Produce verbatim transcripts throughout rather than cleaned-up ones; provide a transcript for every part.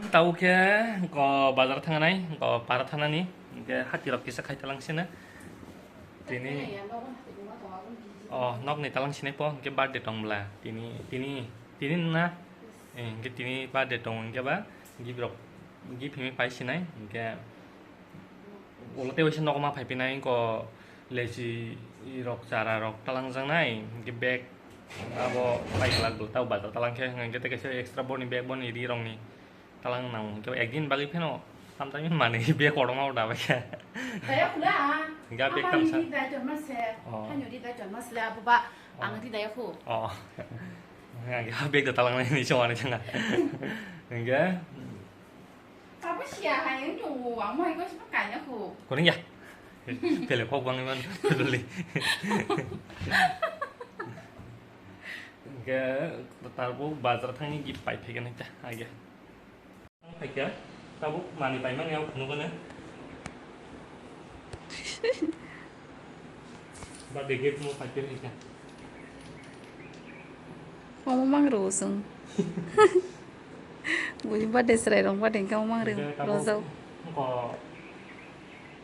Tau khe ko bazar thangnai, ko para thanani, hingke hati rok kisa khai talang sina. Tini, oh, nok ni talang sinai po, hingke birthday tong bla. Tini, tini, tini na, eh, hingke tini birthday tong, hingke ba, gift rok, gift himi pai sinai, hingke ulo tei waisa nokma phai phinai ko lechi rok chara rok talang jaknai, hingke bag abo pai glak glak tau bazar talang khe, hingke tei kaisa extra boni bag boni ri rok ni talang nang, hingke ekdin bagwi pheno tamtami manwi bag kotorma bo dabai khe. Daya khula. Hingke bag tamsa. Ri dai tonma se. Oh. Hanyo ri dai tonma se le abo ba ang ri daya khu. Oh. Hingke bag da talang nai ni chong ani changa. Hingke Abo siya hai wng tongo, ang mo hai ko sibo kaina ko. Kono ya. Pele kok bang man duli. Hingke tarbo bazar thangni gift pai phai gana ta age. Phai kya? Tabuk mani pai mani au phunu gana. Birthday gift mo paipir hika. Omo mang rw chwng. Buji birthday chwrai rok birthday hwnkhe omo mang rw. Hwnkhe tabuk rojak. Wngkha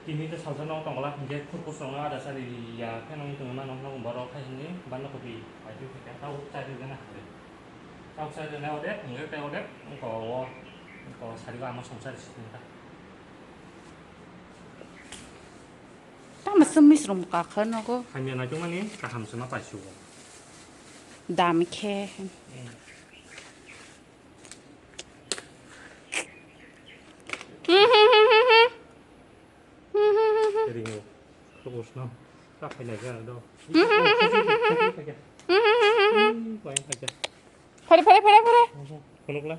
tini tei salsa no tongla hwnkhe khurkus rok no ada sari ya khe nang tongwi mano, nang borok hai hwnwi banna kopi paipir hika. Tabuk chari rwna hwnkhe. Tabuk chari rwna odek hwnkhe tei odek wngkha o, wngkha sari o ama songchari sitini ta. Tamo simi srong kakha nogo. Hamya naitukmani kaham se ma paisugo. Dam khe. Ringo. Khobos no. Ta phai lai ga do. Phai, phai, phai, phai. Phunukla.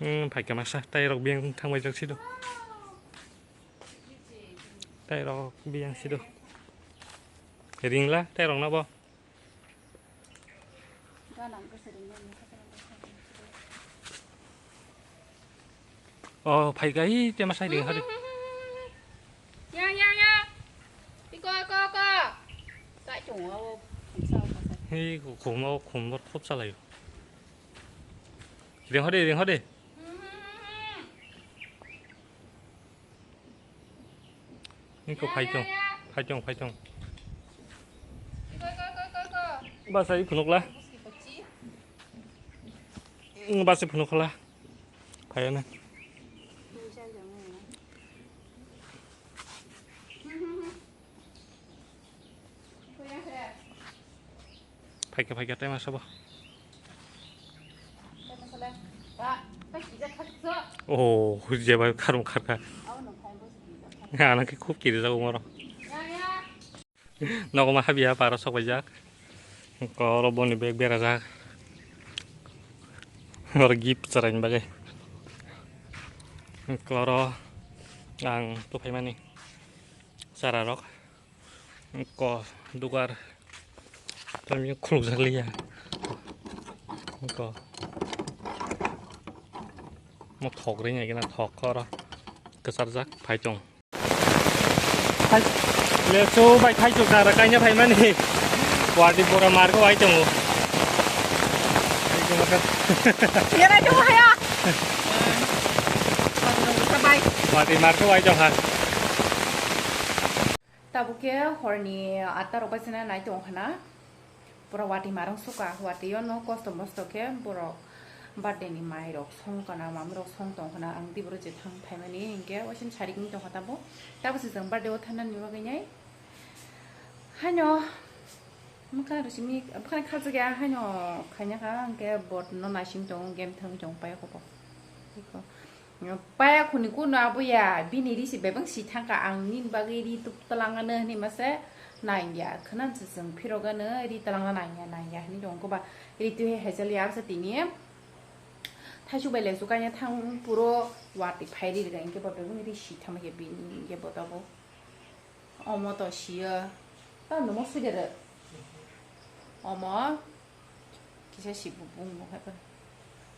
Hmm, phaikha masa, tai rok biyang thangbai jak sido. Tai rok biyang sido. Ringla, tai rok nabo. Oh, phaikha, hi, tema sai ring hadi. Ya, ya, ya. Iko, iko, iko. Kai chungo, o, khumsa, o, khumsa. Hi, khumsa, khumsa, khop salai. Ring hadi, ring hadi. Niko phaitong, phaitong, phaitong. Basa i phunukla. Basa phunukla. Phayana. Phaikha, phaikha, tai masa bo. Oh, jeba kharung kharkha. Ano khe khub kiri jago moro. Nogo ma habiya paro sok paijak. Ko oro boni bag berajak. Oro gift charaini bagwi. Ko oro ang tuphaimani chara rok. Ko dugar tamni khulukjak liya. Ko mo thok ring agi na thok koro kwcharjak phai tong. Lesu bai thai chuk nara kaina phai mani. Wadi pura margo ai tongo. Yana jong haya. Wadi margo ai tong ha. Tabuk khe horni atta rok bai sina nai tong khna. Pura watwi marwng suka, watwi o no kosto mosto khe borok birthday ni mai rok song kana, mam rok song tong khna. Ang di boro je thang phaimani hinkhe oisin sarik wng tong kha tabuk. Tabuk se chwng birthday o thanani bagwi nai. Haino bwkhani rw simi, bwkhani khajak ya, haino khaina kha, hinkhe bo no naising tongo, game thangwi tongo, paiya kho bo. Paya khuni kuno abo ya, bini ri si bebak si thangka, ang nini bagwi ri tuk talangano hinwi mase nangya, khwnam se chwng phirogano ri talangna nangya, nangya hinwi tongkha ba ri twi hai haijali absa tini. Thaisu bai lesu kanya thang puro watwi phai ri rwkha, hinkhe bo bebak ri si thangma khe bini hinkhe bo tabuk. Omo to siyo. Tamo nungmo sui de rw. Omo kisa si bubung bo hai phano.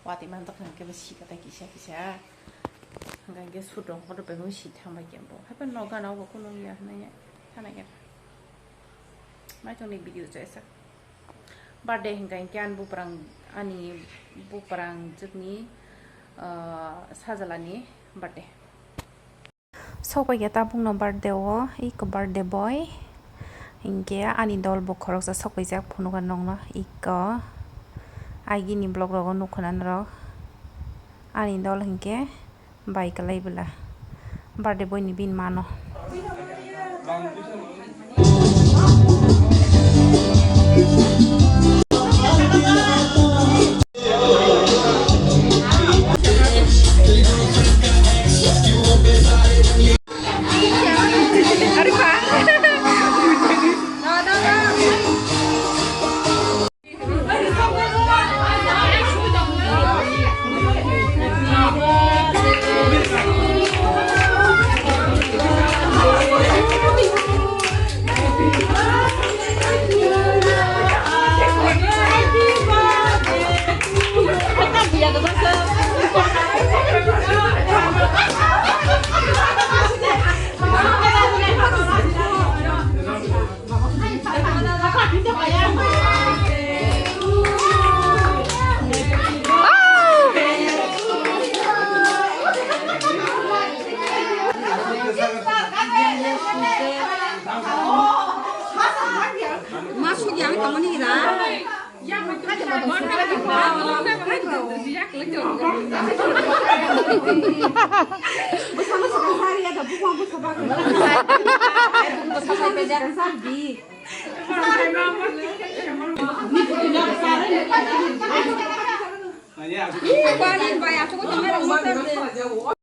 Watwi man tokha hwnkhe bo si kata kisa kisa. Hwnkha hwnkhe sut rok kotor bai si thang bai khe bo. Hai phano nogo gana obo kunu ya hwnwi thana ya. Maichungni video chaisa. Birthday hingka hingke ani buprang, ani buprang jwkni, ah, sajalani birthday. Sokpaikha tabukno birthday o, iko birthday boy. Hinkhe ani dol bo khoroksa sokpaijak phunuka nokno, iko agini vlog rogo nukhuna norok. Ani dol hinkhe bai kwlai bwla birthday boy ni bini mano.